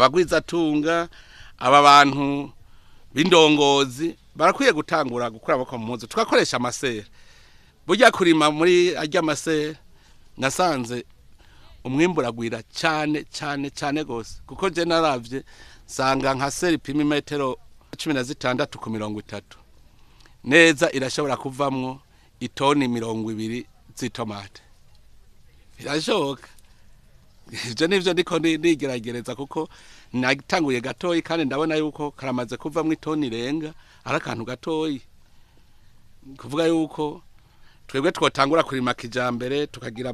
Abagwizatunga, aba bantu b'indongozi barakwiye gutangura gukura amaboko mu mpuzu, tugakoresha amasere. Burya kurima muri arya masere, nasanze umwimbu uragwira cyane cyane cyane gose, kuko je naravye nsanga nka serre ipima imetero 16 ku 30 neza irashobora kuvamwo itoni 20 z'itomate. Birashoboka. Ivyo nivyo ndiko nigeragereza, kuko natanguye gatoyi kandi ndabona yuko karamaze kuvamwo itoni irenga, ari akantu gatoyi. Kuvuga yuko twebwe twotangura kurima kijambere, tukagira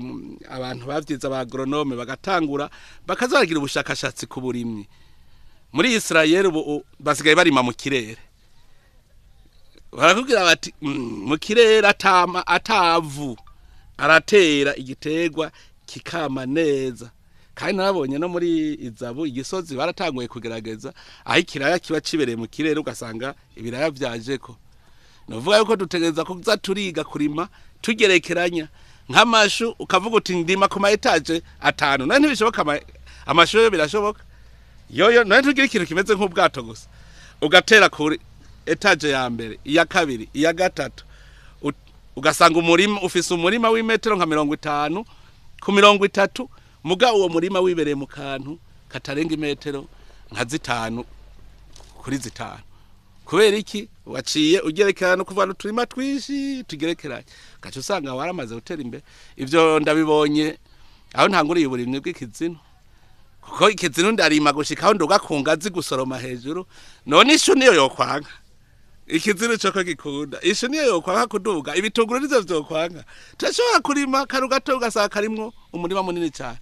abantu bavyize, aba agronome, bagatangura bakaza baragira ubushakashatsi ku burimyi. Muri Israel ubu basigaye barima mu kirere. Barakubwira bati mu kirere atama atavu, aratera igiterwa kikama neza. Kandi narabonye no muri izabu igisozi baratanguye kugerageza aho ikiraya kiba cibereye mu kirere, ugasanga ibiraya vyajeko. Novuga yuko dutegereza kuza turiga kurima tugerekeranya, nk'amashu ukavuga uti ndima ku ma étages atanu. None ntibishoboka? Amashu yo birashoboka yoyo. None tugira ikintu kimeze nk'ubwato gusa, ugatera kuri étage ya mbere, iya kabiri, iya gatatu, ugasanga umurima ufise umurima w'imetero nka 50 ku 30, muga uwo murima wibereye mu kantu katarenga imetero nka 5 kuri 5. Kubera iki? Waciye ugerekerana no kuvuga uturima twinshi tugerekeranye, ugaca usanga waramaze gutera imbere. Ivyo ndabibonye aho ntanguriye uburimyi bw'ikizinu, kuko ikizinu ndarima gushika aho nduga ku ngazi gusoroma hejuru. None ishu niyo yokwanka? Ikizinu coko gikunda ishu niyo yokwanka kuduga? Ibitunguru nivyo vyokwanka? Turashobora kurima karu gato ugasanga karimwo umurima munini cyane.